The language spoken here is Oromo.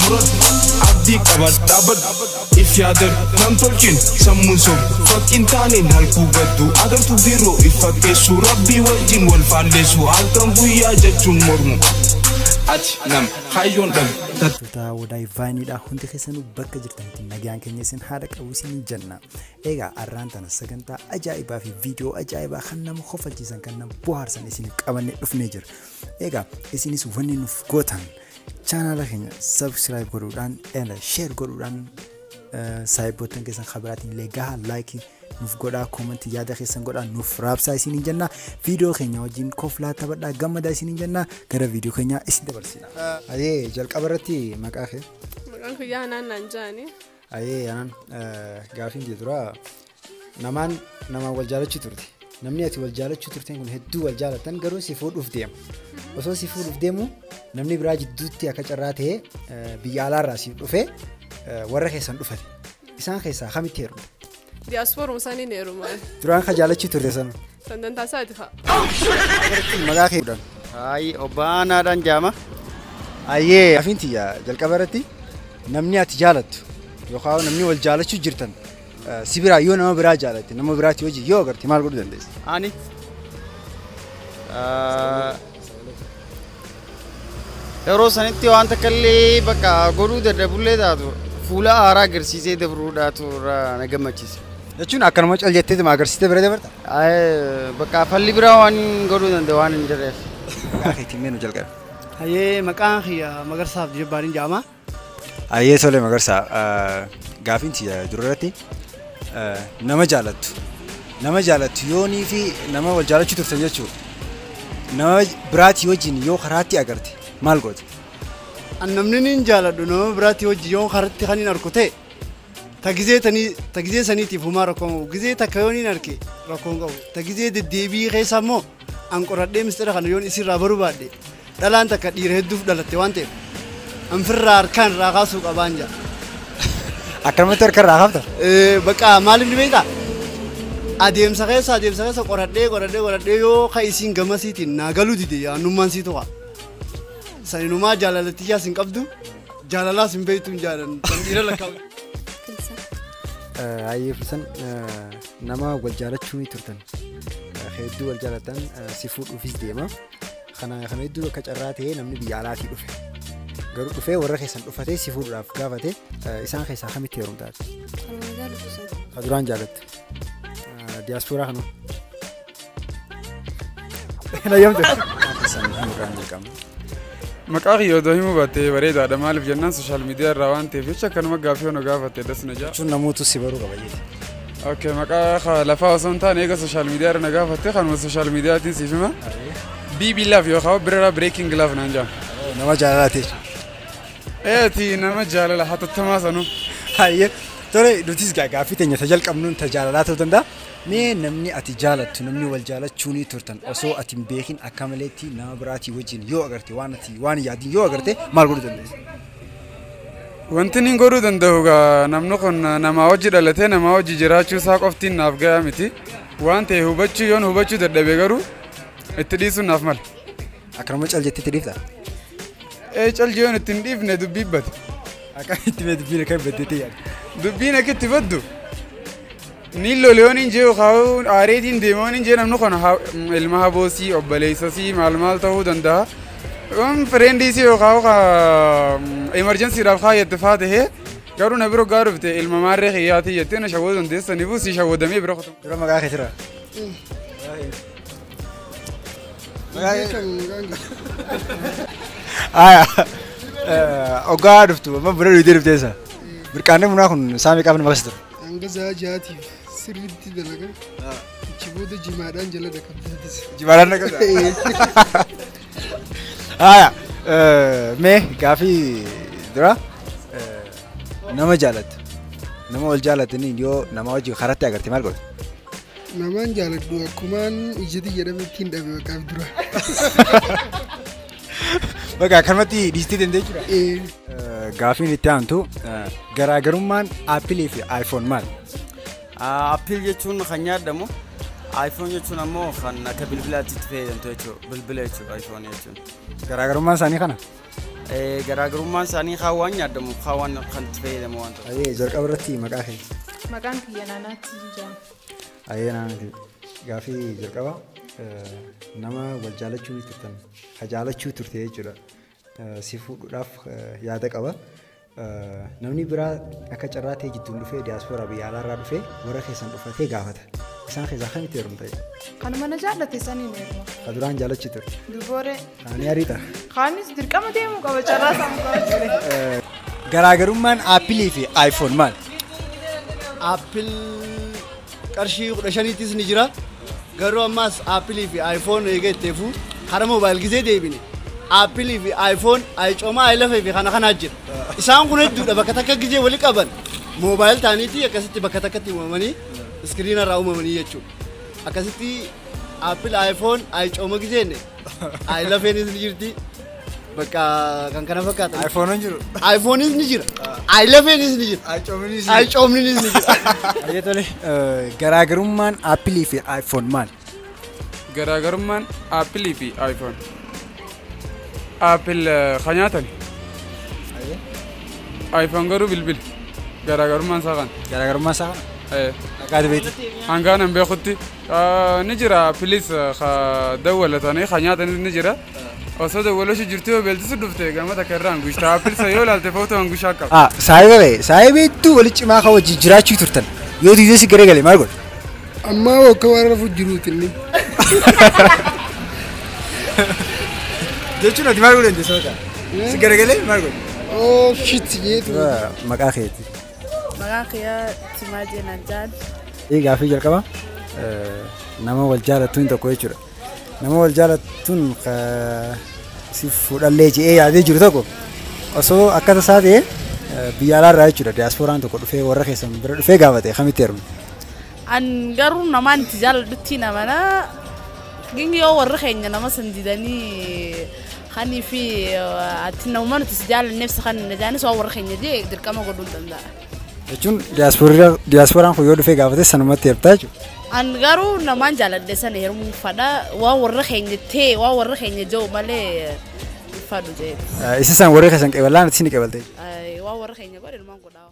Muradhu, abdii qabadhu, dhaabbadhu, if yaadadhu, nam tolchin sammuun sobdu, fakkiin taaneen halkuu gaddu, agartu biroo if fakkeessu, rabbii wajjin wal faalleessu, halkan guyyaa jechuun mormu. Ati nam hayyoon dhabe. Hordoftoota Wadaay Vaayiniidha. Hundi keessanuu bakka jirtanitti nagaan keenya isin haadha qabu isin jenna. Egaa arraan tana sagantaa ajaa'ibaa fi viidiyoo ajaa'ibaa kan nama kofalchiisan, kan nama bohaarsan isiniif qabannee dhufnee jira. Egaa isinis wanni nuuf gootan chaanaala keenya subscribe godhuudhaan, share godhuudhaan, saayiboottan keessan kabiraatiin illee gahaa, like nuuf godhaa, comment yaada keessan godhaa, nuuf raabsaa isiniin jenna. Viidiyoo keenya wajjin koflaa, taphadhaa, gammadaa isiniin jenna. Gara viidiyoo keenyaa isin dabarsina. Ayee, jalqaba irratti maqaa kee? Maqaan kiyyaa Hanaan naan jedhani. Ayee Hanaan, gaafiin kee dura namaan namaan wal jaalachuu turte. Namni ati wal jaalachuu turteen kun hedduu wal jaalatan, garuu si fuudhuuf deema. Osoo si fuudhuuf deemu namni biraa jidduutti akka carraa ta'ee biyya alaarraa siif dhufee warra keessan dhufate. Isaan keessaa kamitti heerumte? Diyaaspooruma isaanii heerumaan. Duraan ka jaalachuu turte sana? Sandantaa isaati fa'a. Maqaa kee kudhan. Ayi, obbaanaadhaan jaama. Ayyee, gaafiin tiyya jalqaba irratti namni ati jaalattu yookaan namni wal jaalachuu jirtan si biraa yoo nama biraa jaalatte, nama biraatti hojii yoo agarte maal godhuu dandeessa? Ani yeroo sanitti waan takka illee bakka godhuu dadhabullee taatu, fuula haaraa agarsiisee dabruudhaatu irraa na gammachiisa. Jechuun akkanuma cal jetteetuma agarsiistee bira dabarta? Bakka falli biraa waan godhuu danda'u waan hin jirreef. Maqaa keetiin mee nu jalqabe. Hayyee, maqaan kiyya Magarsaaf Jibbaariin jedhama. Ayyee, tole Magarsaa, gaafiin tiyya dura irratti nama jaalattu, nama jaalattu yoonii fi nama wal jaalachuu turtan jechuudha. Nama biraatii wajjin yoo karaatti agarte maal goote? An namni niin jaaladhu nama biraatti hojii yoo karatti kan hin arku ta'e, ta gizee tanii ta gizee saniitiif humaa rakkoo hin qabu. Gizee takka yoo niin arke rakkoo hin qabu. Ta gizee deddeebii keessa immoo an qoradhee mistira kana yoon isirraa baruu baadhe, dhalaan takka dhiira hedduuf dhalatte waan ta'eef an firraa harkaan irraa kaasuu qabaan jedha. Akkanumatti harka irraa kaafta? Bakka maaliif ni beektaa? Adeemsa keessa qoradhee qoradhee qoradhee yoo ka isiin gamasiitiin naa galuu dide, yaannummaan sii tuqa. Saninumaa jaalalatiyyaas hin qabdu, jaalalaas hin beektu, hin jaalan kan dhiira lakkaa'u. Ayyee Filsan, nama wal jaalachuu turtan, hedduu wal jaalatan, si fuudhuufis deema. Kana hedduu akka carraa ta'ee namni biyya alaatii dhufe. Garuu dhufee warra keessan dhufatee si fuudhuudhaaf gaafate, isaan keessaa kamitti heerumtaati? Kanuma jaalatu sana. Ka duraan jaalattu. Diyaaspooraa kanuma. Nayyamte. Keessan himuudhaan jalqabna. Maqaa kiyya odoo himuu baattee bareedaadha. Maaliif jennaan, social media irraa waan ta'eef jecha akkanuma gaaffii yoo na gaafatte das na jaa. Jechuun namootu si baruu qaba jeeti. Okay, maqaa lafaa osoo hin taane, eega social media irra na gaafatte kanuma social mediaatiin siif hima. BB Love yookaan Birraa Breaking Love naan jedhama. Nama jaalalaati jechuudha. Eeti, nama jaalala hatattamaa sanuu. Hayyee, tole, nutis gaaffii teenya ta jalqabnuun ta jaalalaa ta'uu danda'a. Mee namni ati jaalattu, namni wal jaalachuu ni turtan, osoo ati hin beekin akka maleetti nama biraatii wajjin yoo agarte, waan ati waan hin yaadin yoo agarte maal godhuu dandeessa? Wanti inni godhuu danda'u gaa, namni kun namaa wajji dhalatee namaa wajji jiraachuu isaa qoftiin naaf gahaa miti. Waan ta'e hubachuu yoon hubachuu dadhabe garuu itti dhiisuun naaf mala. Akkanuma cal jettee itti dhiifta? Ee, cal yoon itti hin dhiifne dubbii bate. Akkamitti mee dubbiin akka baddeettee yaadde? Dubbiin akka itti baddu, ni lole yoon hin jee yookaan aareetiin deema yoon hin jee, namni kun ilma haboosii, obboleessasii, maal maal ta'uu danda'a. Yoon friendiisii yookaan emergencydhaaf kaayyatti faa tahee garuu na bira gaa dhufte, ilma maarree kiyyaatii jettee na shawwaduu dandeessaniifuu si shawwadamee bira kutu. Dura maqaa keetirra. Maqaa kee. Aya. Oggaa dhuftu amma buna dhugdee dhufteessa. Birqaanni bunaa kun saamii qaamni maqasa ture. Hanga sa'a 6tiif sirriitti dalaga. Achi booda jimaadhaan jala dhaqabdeetis. Jimaadhaan dhaqabda. Aya. Mee gaafii dura nama jaalattu, nama wal jaalatanii yoo nama wajjin karatti agarte maal goote? Namaan jaaladhu akkumaan ijjati jedhame ittiin dhabe baqaaf dura. Bakka akkanumatti dhiistee danda'e jechuudha. Gaafiin itti aantu, garaagarummaan Appleii fi iPhone maali? Apple jechuun kan nyaadamu, iPhone jechuun ammoo kan akka bilbilaatti itti fayyadamtu jechuudha. Bilbila jechuudha iPhone jechuun. Garaagarummaan isaanii kana? Garaagarummaan isaanii kaawwan nyaadamu kaawwan kan itti fayyadamu waan ta'eef. Ayyee jalqaba irratti maqaa kee. Maqaan kiyya Naanaatti jedhama. Ayyee Naanaatti gaafii jalqaba nama wal jaalachuu turtan ka jaalachuu turte jechuudha. Si fuudhuudhaaf yaada qaba. Namni biraa akka carraa ta'e jidduun dhufee diyaaspooraa biyya alaarraa dhufee warra keessan dhufatee gaafata. Isaan keessaa kamitti heerumta? Kanuma na jaallate saniin heeruma. Ka duraan jaalachuu turte. Dubooree. Kaanii ariita. Kaanis dirqama deemuu qaba carraa sammuu qaba ture. Garaagarummaan Aappilii fi iPhone maal? Aappil qarshii 15ttis ni jira. Garuu ammaas Aappilii fi iPhone eega itteefu karaa moobaayil gisee deebine. Aappilii fi iPhone coomaa lafee fi kana kanaa jira. Isaan kun hedduudha bakka takka gisee wali qaban. Moobaayil ta'aniiti akkasitti bakka takkatti uumamanii iskiriina irraa uumamanii jechuudha. Akkasitti Aappil iPhone cooma giseenne lafeenis ni jirti. Bakka kan kana fakkaatan. iPhone hin jiru. iPhoonis ni jira. Lafeenis ni jira. Coomninis ni jira. Ayyee tole garaagarummaan Aappilii fi iPhone maal? Garaagarummaan Aappilii fi iPhone. Aappil kan nyaatan. iPhone garuu bilbila. Garaagarummaan isaa kana. Garaagarummaan isaa kana? Akkaati beektu. Hangaan an beekutti ni jira Aappilis dawwalatanii kan nyaatanis ni jira. Osoo dawwalashuu jirtu yoo beeltisu dhufte gama takka irraa hangushta. Aappil isa yoo ilaalte footoo hangushaa qaba. Saayiba ba'e saayibeettuu walitti cimaa kan wajjin jiraachuu turtan yoo diidee si garagalee maal godhe? Ammaa akka waan rafu jiruuti inni. Jechuun ati maal godhe jechuudha? Si garagalee maal godhe? Oh shit jeetu. Maqaa keeti. Maqaan kiyya Timaa Jeenaan Jaal. Gaafii jalqaba nama wal jaalattuun tokko jechuudha. Nama wal jaalattuun si fuudhallee je'ee yaadee jiru tokko osoo akka tasaa ta'e biyya alaarraa jechuudha diyaaspooraan tokko dhufee warra keessan bira dhufee gaafate kamitti heerumte? An garuu namaan itti jaaladhutti namana gingi yoo warra keenya nama san didanii kanii fi ati nama nuti si jaalanneef si kan jaanis waan warra keenya jee dirqama godhuu hin danda'a. Jechuun diyaaspooraan kun yoo dhufee gaafate sanumatti heerumtaa jechuudha. An garuu namaan jaaladhe sana heerumuu fadha waan warra keenya ta'e waan warra keenya jiru malee fadhu jee. Isa san warra keessan qeeballaan ati ni qeebalte. Waan warra keenya godhe ilmaan godhaa.